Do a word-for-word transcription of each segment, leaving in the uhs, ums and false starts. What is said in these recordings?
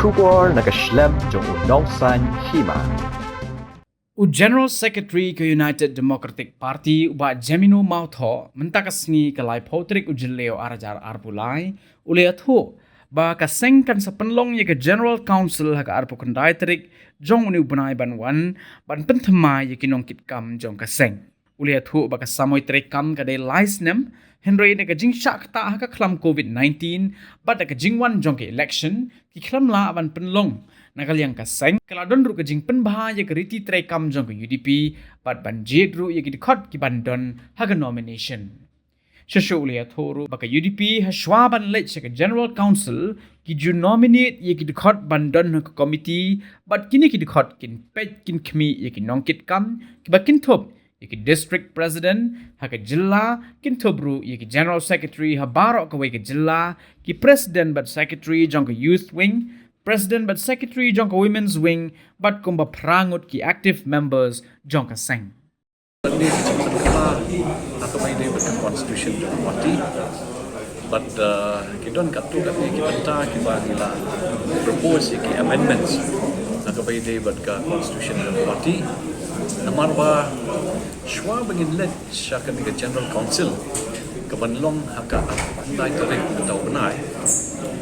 Khubor na ka shlem jong u Nongsaiñ Hima. U General Secretary ka United Democratic Party, u Bah Jemino Mawthoh, mynta ka sngi ka laiphew tarik u Jylliew ar hajar arphew lai, u la ïathuh ba ka seng kan sa pynlong ïa ka General Council ha ka arphew khyndai tarik jong une u bnai ban wan, ban pynthymmai ïa ki nongkitkam jong ka seng. U la ïathuh ba ka samoi treikam ka dei lai snem, hynrei na ka jingshah ktah ha ka khlam covid nineteen bad da ka jingwan jong ka election, ki khlem lah ban pynlong. Na ka liang ka seng, ka la don ruh ka jingpynbha ïa ka riti treikam jong ka U D P bad ban jied ruh ïa ki dkhot ki ban don ha ka nomination. Shuh shuh u la ïathuh ruh ba ka U D P ha shuwa ban leit sha ka General Council, ki ju nominate ïa ki dkhot ban don ha ka committee, bad kine ki dkhot kin peit kin khmih ïa ki nongkitkam kiba kynthup ïa ki District President ha ka jylla, kynthup ruh ïa ki General Secretary ha baroh kawei ka jylla, ki President bad Secretary jong ka Youth Wing, President bad Secretary jong ka Women's Wing, bad kumba phra ngut ki active members jong ka seng. Ni ki jingpynkylla ha kaba ïadei bad ka constitution jong ka party. Bad, uh, ki don katto katne ki bynta kiba ngi la propose ïa ki amendments ha kaba ïadei bad ka constitution jong ka party. Namar ba shuwa ba ngin leit sha kane ka General Council, ka ban long ha ka arphew khyndai tarik mynta u bnai.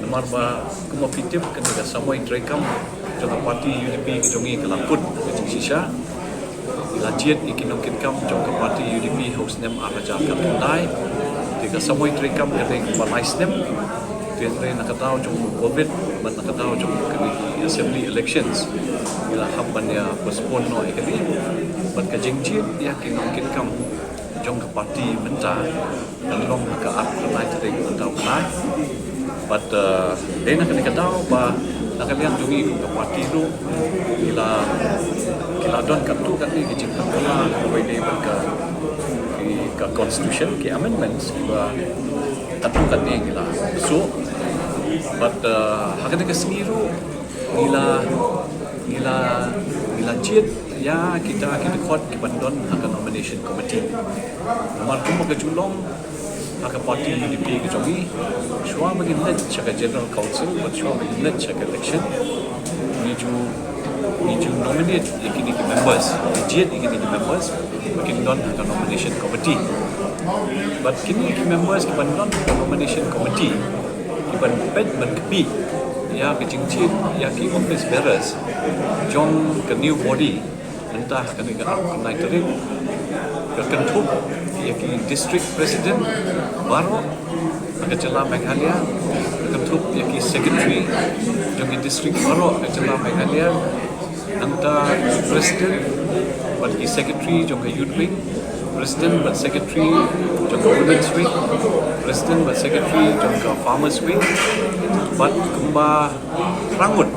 Namar ba kumba phi tip, kane ka samoi treikam jong ka party U D P ka jong ngi ka la kut ka jingshisha. Ngi la jied ïa ki nongkitkam jong ka party U D P ha u snem ar hajar khatkhyndai. Te ka samoi treikam ka dei kaba lai snem. Te hynrei na ka daw jong u covid bad na ka daw jong kane ki assembly elections, ngi la hap ban ïa postpone noh ïa kane. Bad ka jingjied ïa ki nongkitkam jong ka party mynta kan long ha ka arphew khyndai tarik mynta u bnai. Bad, uh, dei na kane ka daw ba na ka liang jong ngi kum ka party ruh, ngi la, ki la don katto katne ki jingpynkylla kaba ïadei bad ka, ki, ka constitution, ki amendments kiba katto katne ngi la shu. Bad, uh, ha kane ka sngi ruh ngi la, ngi la, ngi la jied ïa kita ki dkhot ki ban don ha ka nomination committee. Namar kumba ka ju long ha ka party U D P ka jong ngi, shuwa ba ngin leit sha ka General Council bad shuwa ba ngin leit sha ka election, ngi ju, ngi ju nominate ïa kine ki members, ngi jied ïa kine ki members ba kin don ha ka nomination committee. Bad kine ki members ki ban don ha ka nomination committee, ki ban peit ban kpih ïa ka jingjied ïa ki office bearers jong ka new body mynta ha kane ka arphew khyndai tarik. Ka kynthup ïa ki district president baroh ha ka jylla Meghalaya, ka kynthup ïa ki secretary jong ki district baroh ha ka jylla Meghalaya, nangta ki president bad ki secretary jong ka youth wing, president bad secretary jong ka women's wing, president bad secretary jong ka farmers wing, bad kumba phra ngut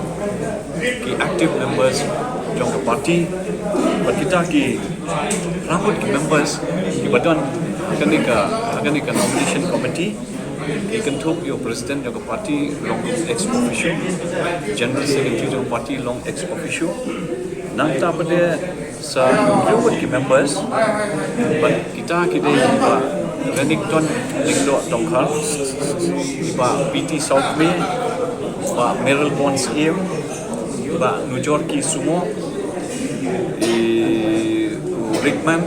ki active members jong ka party, bad kita ki phra ngut ki members kiba don ha kane ka, ha kane ka nomination committee, ki kynthup ïa u president jong ka party long ex officio, general secretary jong ka party long ex officio. Nangta pat de sa hynriew ngut ki members, bad kita ki dei i Bah Renikton Lyngdoh Dongkhar, i Bah P T South Meh, Bah Merylbone Syiem, Bah Nujorki Sungoh, i u Rickman,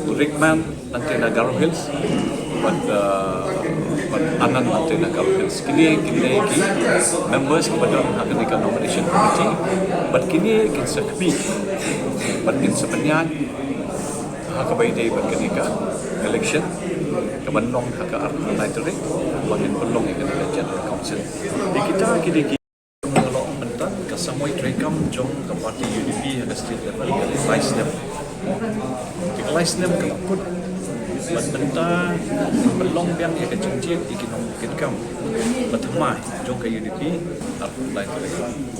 u Rickman, nangta na Garo Hills, bad, uh, bad Anand nangta na Garo Hills. Kine, kine ki members kiba don ha kane ka nomination committee, bad kine kin sa kmih, bad kin sa pynïaid ha kaba ïadei bad kane ka election, ka ban long ha ka arphew lai tarik, ba ngin pynlong ïa kane ka General Council. Te kita ki dei ki Nga la ong mynta ka samoi treikam jong ka party U D P ha ka state level ka dei lai snem. Te ka lai snem ka la kut, bad mynta ngin pynlong biang ïa ka jingjied ïa ki nongkitkam ba thymmai jong ka U D P. Arphew lai tarik,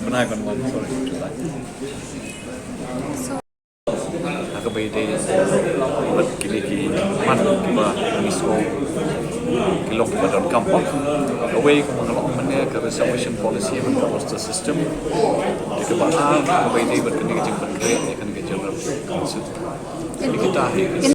bnai ban wan, sorry, July. Ha kaba ïadei bad kine ki mat kiba ngi sngew ki long kiba donkam. Kawei, kumba nga la ong mynne, ka reservation policy bad ka roster system. Te kaba ar, ha kaba ïadei bad kane ka jingpynkhreh ïa kane ka General Council. Te kita hi